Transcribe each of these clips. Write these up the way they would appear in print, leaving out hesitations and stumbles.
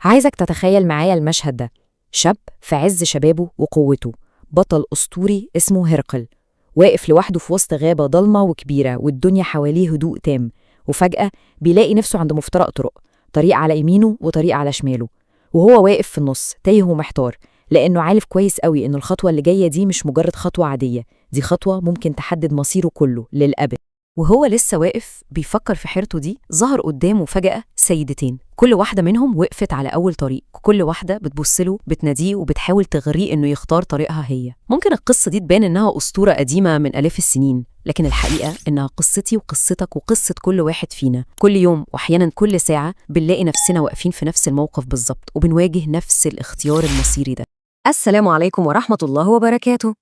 عايزك تتخيل معايا المشهد ده. شاب في عز شبابه وقوته، بطل أسطوري اسمه هرقل، واقف لوحده في وسط غابة ضلمة وكبيرة والدنيا حواليه هدوء تام. وفجأة بيلاقي نفسه عند مفترق طرق، طريق على يمينه وطريق على شماله، وهو واقف في النص تايه ومحتار، لأنه عارف كويس قوي إن الخطوة اللي جاية دي مش مجرد خطوة عادية، دي خطوة ممكن تحدد مصيره كله للأبد. وهو لسه واقف بيفكر في حيرته دي، ظهر قدامه فجأة سيدتين، كل واحدة منهم وقفت على أول طريق، كل واحدة بتبص له بتناديه وبتحاول تغريه إنه يختار طريقها هي. ممكن القصة دي تبان إنها أسطورة قديمة من آلاف السنين، لكن الحقيقة إنها قصتي وقصتك وقصة كل واحد فينا. كل يوم وأحيانا كل ساعة بنلاقي نفسنا واقفين في نفس الموقف بالظبط، وبنواجه نفس الاختيار المصيري ده. السلام عليكم ورحمة الله وبركاته.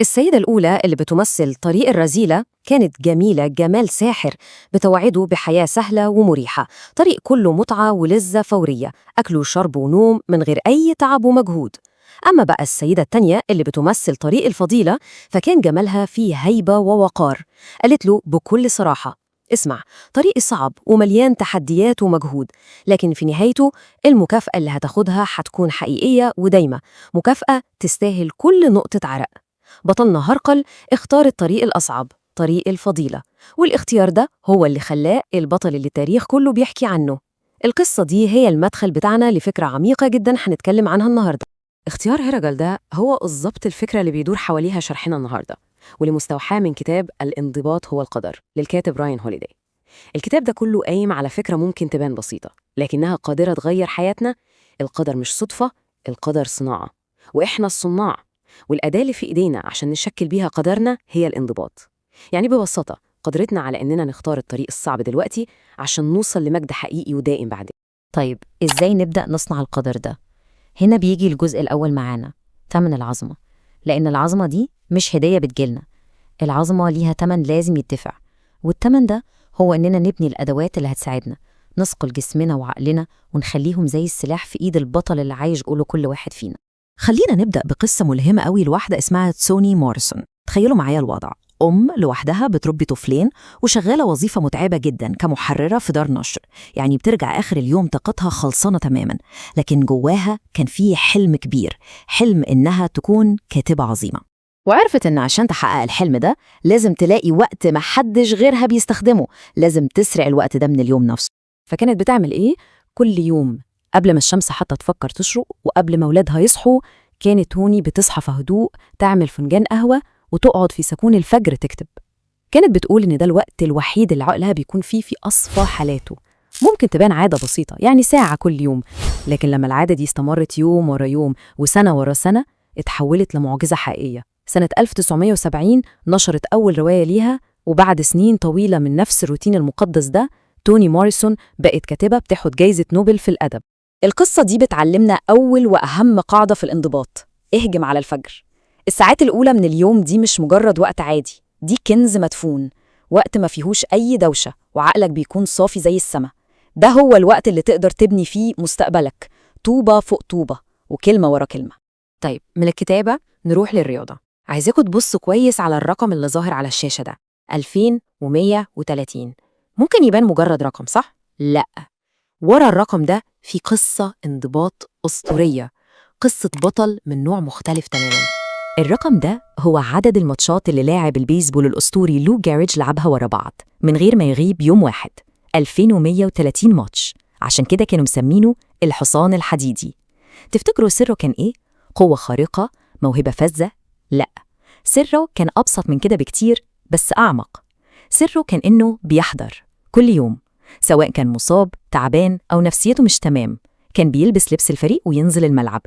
السيدة الأولى اللي بتمثل طريق الرذيلة كانت جميلة جمال ساحر، بتوعده بحياة سهلة ومريحة، طريق كله متعة ولذة فورية، أكل وشرب ونوم من غير أي تعب ومجهود. أما بقى السيدة التانية اللي بتمثل طريق الفضيلة، فكان جمالها فيه هيبة ووقار. قالت له بكل صراحة: اسمع، طريقي صعب ومليان تحديات ومجهود، لكن في نهايته المكافأة اللي هتاخدها هتكون حقيقية ودايمة، مكافأة تستاهل كل نقطة عرق. بطلنا هرقل اختار الطريق الأصعب، طريق الفضيلة، والاختيار ده هو اللي خلاه البطل اللي التاريخ كله بيحكي عنه. القصة دي هي المدخل بتاعنا لفكرة عميقة جدا هنتكلم عنها النهاردة. اختيار هرجل ده هو بالظبط الفكرة اللي بيدور حواليها شرحنا النهاردة، واللي مستوحاة من كتاب الانضباط هو القدر للكاتب راين هوليداي. الكتاب ده كله قايم على فكرة ممكن تبان بسيطة، لكنها قادرة تغير حياتنا. القدر مش صدفة، القدر صناعة، وإحنا الصناع، والأداة اللي في إيدينا عشان نشكل بيها قدرنا هي الانضباط. يعني ببساطة قدرتنا على إننا نختار الطريق الصعب دلوقتي عشان نوصل لمجد حقيقي ودائم بعدين. طيب إزاي نبدأ نصنع القدر ده؟ هنا بيجي الجزء الأول معانا، تمن العظمة. لأن العظمة دي مش هدية بتجيلنا، العظمة ليها تمن لازم يدفع، والتمن ده هو إننا نبني الأدوات اللي هتساعدنا نصقل جسمنا وعقلنا ونخليهم زي السلاح في إيد البطل اللي عايش جوه كل واحد فينا. خلينا نبدأ بقصة ملهمة قوي لواحدة اسمها توني موريسون. تخيلوا معايا الوضع: أم لوحدها بتربي طفلين وشغالة وظيفة متعبة جدا كمحررة في دار نشر، يعني بترجع آخر اليوم طاقتها خلصانة تماما، لكن جواها كان فيه حلم كبير، حلم إنها تكون كاتبة عظيمة. وعرفت إن عشان تحقق الحلم ده لازم تلاقي وقت محدش غيرها بيستخدمه، لازم تسرق الوقت ده من اليوم نفسه. فكانت بتعمل إيه؟ كل يوم قبل ما الشمس حتى تفكر تشرق وقبل ما أولادها يصحوا، كانت توني بتصحى في هدوء، تعمل فنجان قهوة وتقعد في سكون الفجر تكتب. كانت بتقول إن ده الوقت الوحيد اللي عقلها بيكون فيه في أصفى حالاته. ممكن تبان عادة بسيطة، يعني ساعة كل يوم، لكن لما العادة دي استمرت يوم ورا يوم وسنة ورا سنة، اتحولت لمعجزة حقيقية. سنة 1970 نشرت أول رواية ليها، وبعد سنين طويلة من نفس الروتين المقدس ده، توني موريسون بقت كاتبة بتاخد جايزة نوبل في الأدب. القصة دي بتعلمنا أول وأهم قاعدة في الانضباط: اهجم على الفجر. الساعات الأولى من اليوم دي مش مجرد وقت عادي، دي كنز مدفون، وقت ما فيهوش أي دوشة وعقلك بيكون صافي زي السما. ده هو الوقت اللي تقدر تبني فيه مستقبلك، طوبة فوق طوبة وكلمة ورا كلمة. طيب من الكتابة نروح للرياضة. عايزاكم تبصوا كويس على الرقم اللي ظاهر على الشاشة ده، 2130. ممكن يبان مجرد رقم، صح؟ لأ، ورا الرقم ده في قصة انضباط أسطورية، قصة بطل من نوع مختلف تماما. الرقم ده هو عدد الماتشات اللي لاعب البيسبول الأسطوري لو جاريج لعبها ورا بعض من غير ما يغيب يوم واحد، 2130 ماتش. عشان كده كانوا مسمينه الحصان الحديدي. تفتكروا سره كان إيه؟ قوة خارقة؟ موهبة فذة؟ لا، سره كان أبسط من كده بكتير، بس أعمق. سره كان إنه بيحضر كل يوم، سواء كان مصاب، تعبان أو نفسيته مش تمام، كان بيلبس لبس الفريق وينزل الملعب،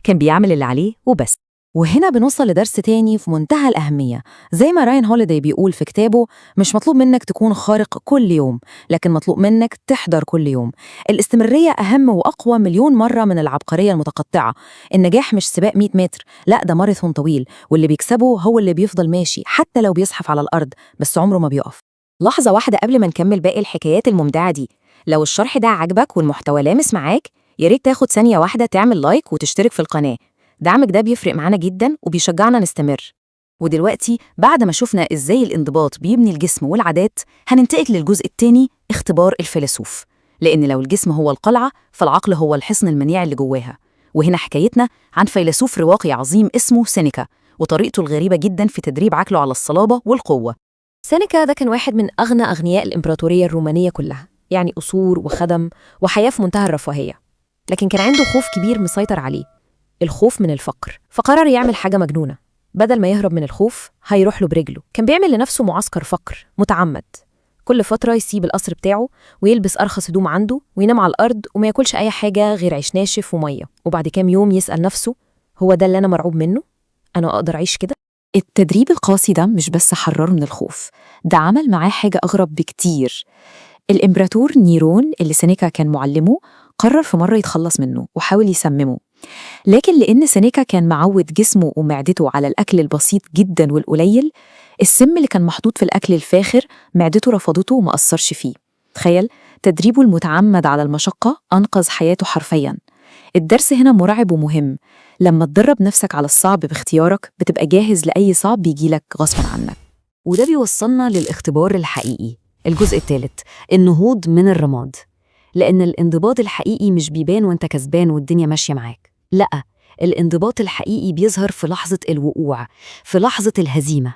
كان بيعمل اللي عليه وبس. وهنا بنوصل لدرس تاني في منتهى الأهمية. زي ما راين هوليداي بيقول في كتابه، مش مطلوب منك تكون خارق كل يوم، لكن مطلوب منك تحضر كل يوم. الاستمرارية أهم وأقوى مليون مرة من العبقرية المتقطعة. النجاح مش سباق 100 متر، لا ده ماراثون طويل، واللي بيكسبه هو اللي بيفضل ماشي حتى لو بيزحف على الأرض، بس عمره ما بيقف. لحظة واحدة قبل ما نكمل باقي الحكايات الممتعة دي، لو الشرح ده عجبك والمحتوى لامس معاك، يا ريت تاخد ثانية واحدة تعمل like وتشترك في القناة. دعمك ده بيفرق معانا جدا وبيشجعنا نستمر. ودلوقتي بعد ما شفنا إزاي الانضباط بيبني الجسم والعادات، هننتقل للجزء الثاني، اختبار الفيلسوف. لأن لو الجسم هو القلعة فالعقل هو الحصن المنيع اللي جواها. وهنا حكايتنا عن فيلسوف رواقي عظيم اسمه سينيكا، وطريقته الغريبة جدا في تدريب عقله على الصلابة والقوة. سينيكا ده كان واحد من أغنى أغنياء الإمبراطورية الرومانية كلها، يعني قصور وخدم وحياة في منتهى الرفاهية. لكن كان عنده خوف كبير مسيطر عليه، الخوف من الفقر. فقرر يعمل حاجة مجنونة، بدل ما يهرب من الخوف هيروح له برجله. كان بيعمل لنفسه معسكر فقر متعمد، كل فترة يسيب القصر بتاعه ويلبس أرخص هدوم عنده وينام على الأرض وما ياكلش أي حاجة غير عيش ناشف ومية. وبعد كام يوم يسأل نفسه، هو ده اللي أنا مرعوب منه؟ أنا أقدر أعيش كده؟ التدريب القاسي ده مش بس حرره من الخوف، ده عمل معاه حاجة أغرب بكتير. الإمبراطور نيرون اللي سينيكا كان معلمه قرر في مرة يتخلص منه وحاول يسممه، لكن لأن سينيكا كان معود جسمه ومعدته على الأكل البسيط جدا والقليل، السم اللي كان محطوط في الأكل الفاخر معدته رفضته وما أثرش فيه. تخيل، تدريبه المتعمد على المشقة أنقذ حياته حرفيا. الدرس هنا مرعب ومهم، لما تدرب نفسك على الصعب باختيارك بتبقى جاهز لأي صعب بيجيلك غصبا عنك. وده بيوصلنا للاختبار الحقيقي، الجزء الثالث، النهوض من الرماد. لأن الانضباط الحقيقي مش بيبان وانت كسبان والدنيا ماشية معاك، لأ، الانضباط الحقيقي بيظهر في لحظة الوقوع، في لحظة الهزيمة.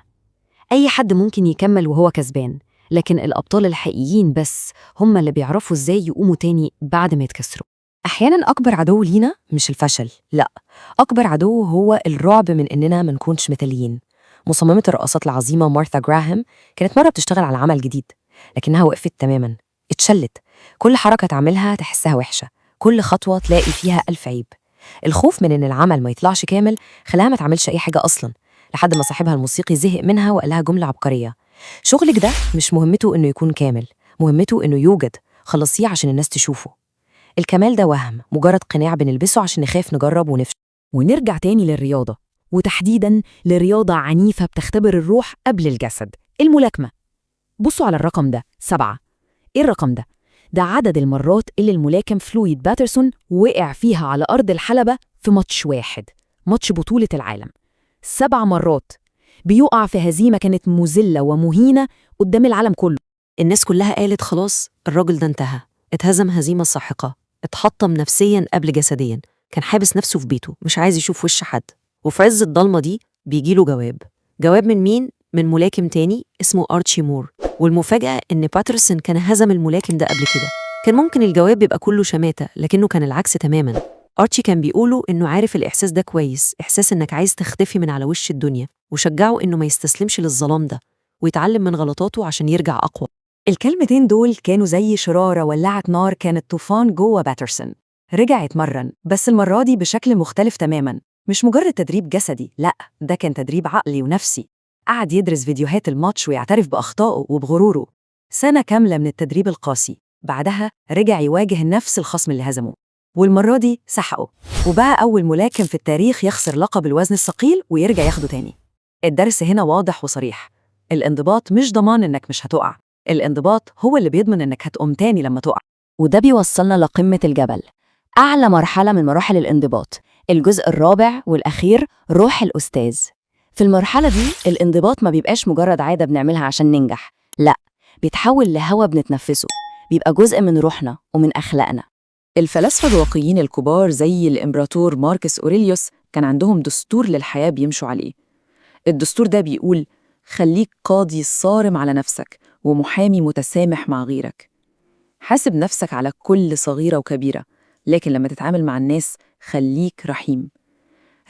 أي حد ممكن يكمل وهو كسبان، لكن الأبطال الحقيقيين بس هم اللي بيعرفوا إزاي يقوموا تاني بعد ما يتكسروا. أحياناً أكبر عدو لينا مش الفشل، لأ، أكبر عدو هو الرعب من إننا ما نكونش مثاليين. مصممة الرقصات العظيمة مارثا جراهام كانت مرة بتشتغل على عمل جديد، لكنها وقفت تماماً، اتشلت، كل حركة تعملها تحسها وحشة، كل خطوة تلاقي فيها ألف عيب. الخوف من إن العمل ما يطلعش كامل خلاها ما تعملش أي حاجة أصلاً، لحد ما صاحبها الموسيقي زهق منها وقال لها جملة عبقرية: شغلك ده مش مهمته إنه يكون كامل، مهمته إنه يوجد، خلصيه عشان الناس تشوفه. الكمال ده وهم، مجرد قناع بنلبسه عشان نخاف نجرب ونفشل. ونرجع تاني للرياضة، وتحديداً لرياضة عنيفة بتختبر الروح قبل الجسد، الملاكمة. بصوا على الرقم ده، 7. إيه الرقم ده؟ ده عدد المرات اللي الملاكم فلويد باترسون وقع فيها على أرض الحلبة في ماتش واحد، ماتش بطولة العالم. 7 مرات بيقع في هزيمة كانت مذلة ومهينة قدام العالم كله. الناس كلها قالت خلاص الراجل ده انتهى، اتهزم هزيمة ساحقة، اتحطم نفسياً قبل جسدياً، كان حابس نفسه في بيته مش عايز يشوف وش حد. وفي عز الضلمة دي بيجيله جواب. جواب من مين؟ من ملاكم تاني اسمه أرتشي مور. والمفاجأة إن باترسون كان هزم الملاكم ده قبل كده. كان ممكن الجواب يبقى كله شماتة، لكنه كان العكس تماماً. أرتشي كان بيقوله إنه عارف الإحساس ده كويس، إحساس إنك عايز تختفي من على وش الدنيا، وشجعه إنه ما يستسلمش للظلام ده ويتعلم من غلطاته عشان يرجع أقوى. الكلمتين دول كانوا زي شرارة ولعت نار كانت طوفان جوه باترسون. رجع يتمرن، بس المرة دي بشكل مختلف تماماً، مش مجرد تدريب جسدي، لأ، ده كان تدريب عقلي ونفسي. قعد يدرس فيديوهات الماتش ويعترف بأخطائه وبغروره. سنة كاملة من التدريب القاسي، بعدها رجع يواجه نفس الخصم اللي هزمه، والمرة دي سحقه، وبقى أول ملاكم في التاريخ يخسر لقب الوزن الثقيل ويرجع ياخده تاني. الدرس هنا واضح وصريح، الانضباط مش ضمان إنك مش هتقع، الانضباط هو اللي بيضمن إنك هتقوم تاني لما تقع. وده بيوصلنا لقمة الجبل، أعلى مرحلة من مراحل الانضباط، الجزء الرابع والأخير، روح الأستاذ. في المرحلة دي الانضباط ما بيبقاش مجرد عادة بنعملها عشان ننجح، لا، بيتحول لهوا بنتنفسه، بيبقى جزء من روحنا ومن أخلاقنا. الفلاسفة الرواقيين الكبار زي الإمبراطور ماركوس أوريليوس كان عندهم دستور للحياة بيمشوا عليه. الدستور ده بيقول خليك قاضي صارم على نفسك ومحامي متسامح مع غيرك. حاسب نفسك على كل صغيرة وكبيرة، لكن لما تتعامل مع الناس خليك رحيم.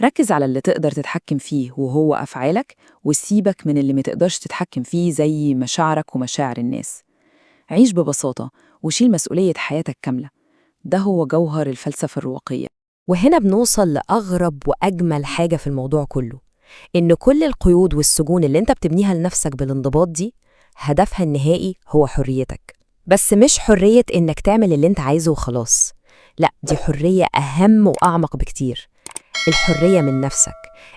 ركز على اللي تقدر تتحكم فيه وهو أفعالك، وسيبك من اللي متقدرش تتحكم فيه زي مشاعرك ومشاعر الناس. عيش ببساطة وشيل مسؤولية حياتك كاملة. ده هو جوهر الفلسفة الرواقية. وهنا بنوصل لأغرب وأجمل حاجة في الموضوع كله، إن كل القيود والسجون اللي أنت بتبنيها لنفسك بالانضباط دي هدفها النهائي هو حريتك. بس مش حرية إنك تعمل اللي أنت عايزه وخلاص، لا، دي حرية أهم وأعمق بكتير. الحرية من نفسك،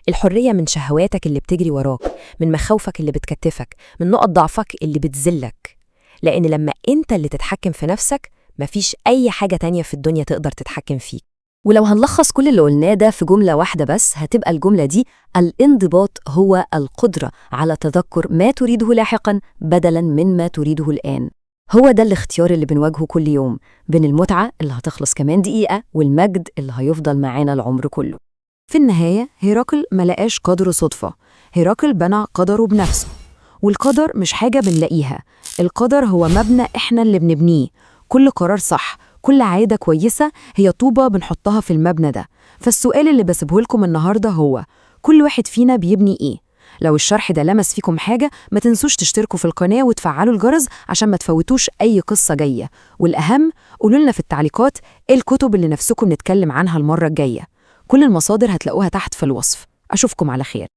الحرية من شهواتك اللي بتجري وراك، من مخاوفك اللي بتكتفك، من نقط ضعفك اللي بتذلك. لأن لما أنت اللي تتحكم في نفسك مفيش أي حاجة تانية في الدنيا تقدر تتحكم فيك. ولو هنلخص كل اللي قلناه ده في جملة واحدة بس، هتبقى الجملة دي: الانضباط هو القدرة على تذكر ما تريده لاحقاً بدلاً من ما تريده الآن. هو ده الاختيار اللي بنواجهه كل يوم، بين المتعة اللي هتخلص كمان دقيقة والمجد اللي هيفضل معانا العمر كله. في النهاية هيراكل ما لقاش قدره صدفة، هيراكل بنى قدره بنفسه. والقدر مش حاجة بنلاقيها، القدر هو مبنى إحنا اللي بنبنيه. كل قرار صح، كل عادة كويسة هي طوبة بنحطها في المبنى ده. فالسؤال اللي بسيبه لكم النهاردة هو كل واحد فينا بيبني إيه؟ لو الشرح ده لمس فيكم حاجة ما تنسوش تشتركوا في القناة وتفعلوا الجرس عشان ما تفوتوش أي قصة جاية. والأهم قولوا لنا في التعليقات إيه الكتب اللي نفسكم نتكلم عنها المرة الجاية. كل المصادر هتلاقوها تحت في الوصف. أشوفكم على خير.